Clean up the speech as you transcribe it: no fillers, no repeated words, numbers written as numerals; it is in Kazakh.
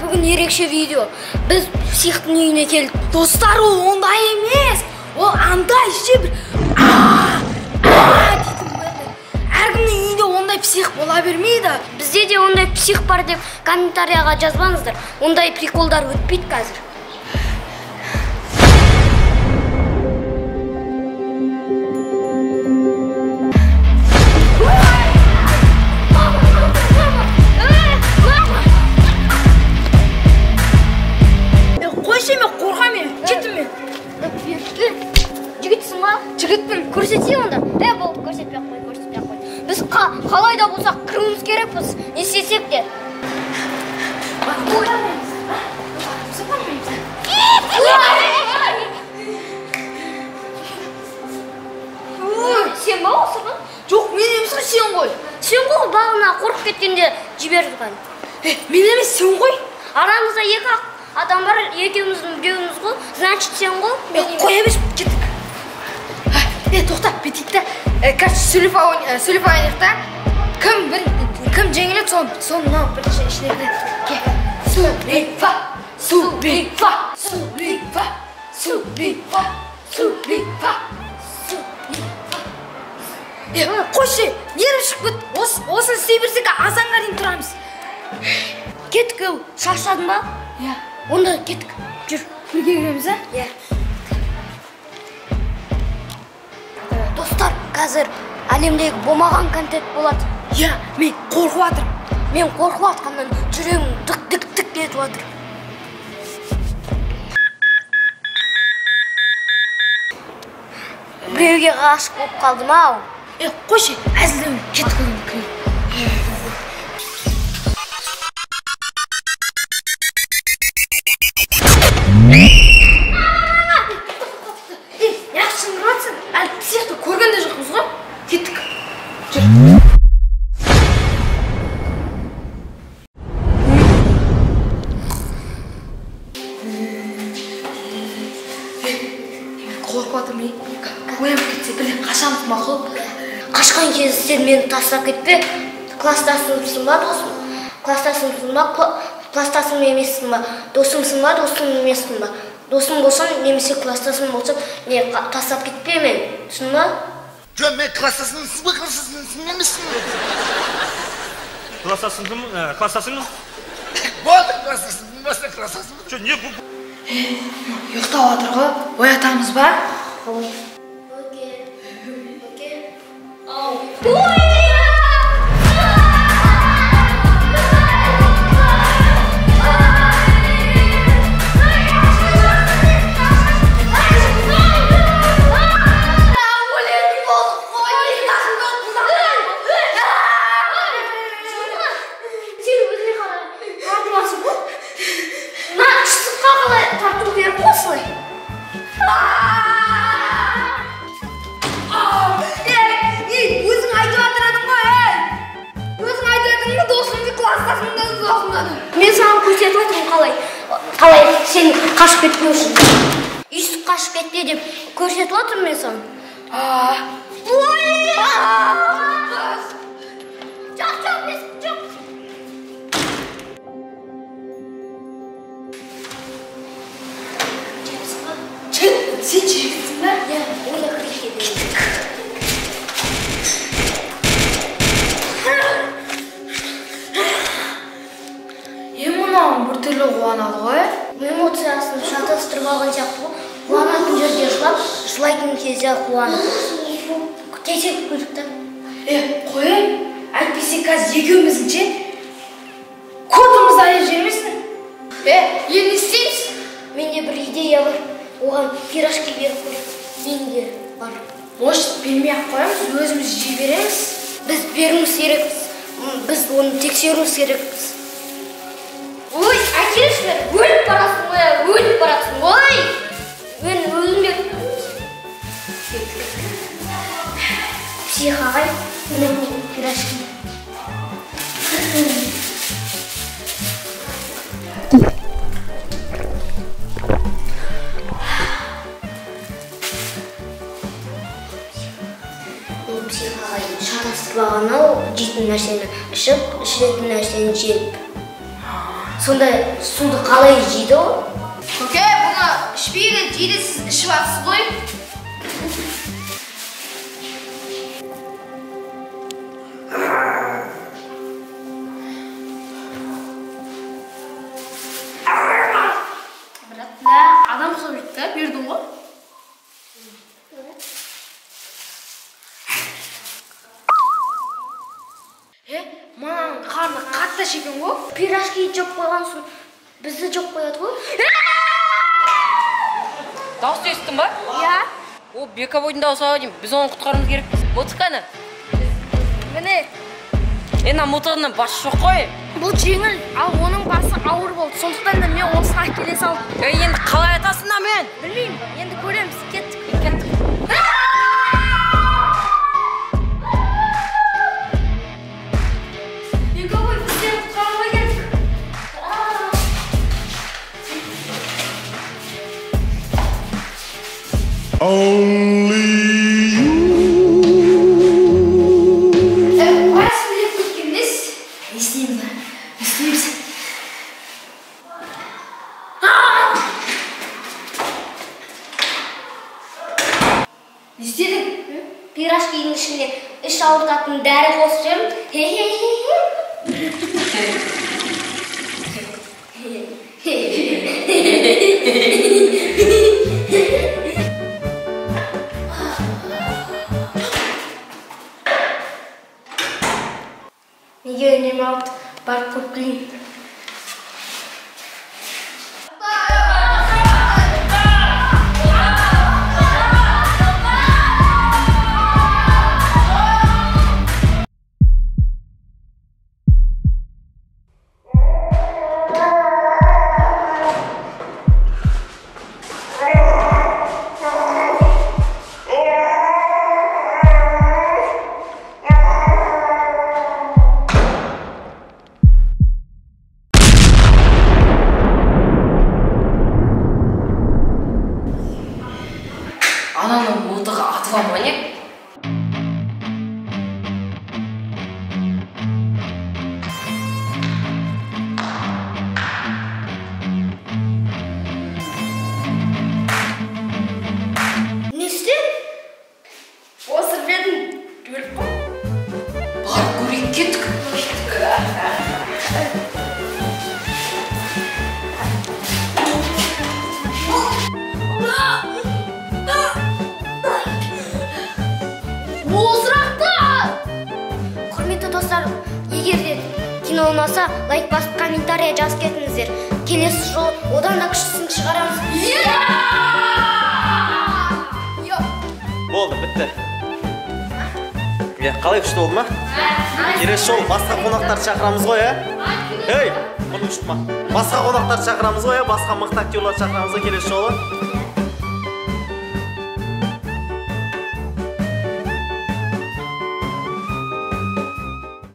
Бүгін ерекше видео. Біз психтың үйіне келдік. Достар, ол ондай емес. Ол андай ше бір дейтін болады. Әркімнің үйінде ондай псих бола бермейді. Бізде де ондай псих бар деп комментарияға жазбаңыздар. Ондай приколдар өтпейді қазір. Қойшы, мен қорқамын. Кеттім мен. Жігітсің ба? Жігітпін. Көрсетейін онда. Болды, көрсетпей ақ қой, көрсетпей ақ қой. Біз қалай да болсақ кіруіміз керекпіз. Не істесек те. Сен ба осы ба? Жоқ, мен емес қой, сен ғой. Сен ғой, бағана қорқып кеткенде жіберді ғана. Мен емес, сен ғой. Арамызда екі ақ адам бар, екеуміздің біреуіміз ғой. Значит, сен ғой. Қоя берші, кеттік. Тоқта, бүйтейік та. Короче, сөйлеп ойнайық та. Кім жеңіледі, соны мынау бірінші ішіне кіреді. Кел. Сулифа, сулифа, сулифа, сулифа, сулифа, сулифа. Қойшы, нервім шығып кетті. Осыны істей берсек, азанға дейін тұрамыз. Кеттік, шаршадың ба? Иә. Онда кеттік, жүр. Бірге кіреміз, а? Иә. Достар, қазір әлемдегі болмаған контент болады. Иә, мен қорқып жатырмын. Мен қорқып жатқаннан жүрегім дік-дік-дік етіп жатыр. Біреуге ғашық болып қалдым ау. Қойшы, әзілдеме, кеттік онда кірейік. Неғып шыңғырып жатсың? Әлі психті көрген де жоқпыз ғой. Кеттік. Жүр. Мен қорқып жатырмын. Оянып кетсе, бірден қашамыз, мақұл. Қашқан кезде сен мені тастап кетпе. Класстасымсың ба, досым? Класстасымсың ба, класстасым емессің ба? Досымсың ба, досым емессің ба? Досым болсаң, немесе класстасым болсаң, не тастап кетпе мен, түсіндің ба? Жоқ, мен класстасымсың ба, класстасым емессің ба? Класстасым, класстасым. Болды, класстасым, баста класстасым. Жоқ, не бұл? Ұйықтап жатыр ғой, оятамыз ба? Қалай? Окей, окей. Ау. Мен саған көрсетіп отырмын қалай. Қалай сен қашып кетпеу үшін. Өйстіп қашып кетпе деп көрсетіп отырмын мен саған. Жоқ, жоқ, жоқ. Сен жігітсің ба? Иә, онда кірейік. Кеттік. Мынау біртүрлі қуанады ғой. Эмоциясын шатастырып алған сияқты ғой. Қуанатын жерде жылап, жылайтын кезде қуанып. Тексеріп көрдік та. Қой, әйтпесе қазір екеуміздің ше кодымызды айырып жібермесін. Енді не істейміз? Менде бір идея бар. Оған пирожки беріп көрейік. Менде бар. Может, бермей ақ қоямыз, өзіміз жей береміз. Біз беруіміз керекпіз. Біз оны тексеруіміз керекпіз. Ой, әкелші, өліп барасың ғой, өліп барасың ғой. Мен өлмек. Псих ағай, міне пирожки. Псих ағай шатастырып алған ау, жейтін нәрсені ішіп, ішетін нәрсені жеп. Сонда суды қалай жейді ол? Көке, бұны ішпейді, жейді, сіз ішіп жатсыз ғой. Брат, адам ұқсап жүрді, бердің ғой. Мынаның қарны қатты шекен ғой. Пирожки жеп қойған соң бізді жеп қояды ғой. Дауыс естідің ба? Иә. О, Бекобойдың дауысы ау деймін. Біз оны құтқаруымыз керекпіз. Мылтық қане? Міне. Мына мылтығының басы жоқ қой. Бұл жеңіл, ал оның басы ауыр болды. Сондықтан да мен осыны әкеле салдым. Енді қалай атасың да мен? Білмеймін, енді көреміз. Кеттік. Кеттік. Бекобой, біз сені құтқаруға келдік. Only you. Қайсысын біліп кеткенбіз? Не істейміз, а? Не істейміз? Не істедің? Пирожкидің ішіне іш ауыртатын дәрі қосып жібердім. Хе-хе-хе-хе. Неге үнемі алды? Барып көріп келейін. Ананың мылтығы атыла ма не? Не істедің? Осырып едім, өліп қалдым. Барып көрейік, кеттік. Құрметті достар, егер де кино ұнаса, лайк басып комментария жазып кетіңіздер. Келесі жолы одан да күштісін шығарамыз. Болды, бітті. Қалай күшті болды ма? Келесі жолы басқа қонақтарды шақырамыз ғой, ә? Ей, мұрның шытма. Басқа қонақтарды шақырамыз ғой, ә? Басқа мықты актерларды шақырамыз ғой келесі жолы.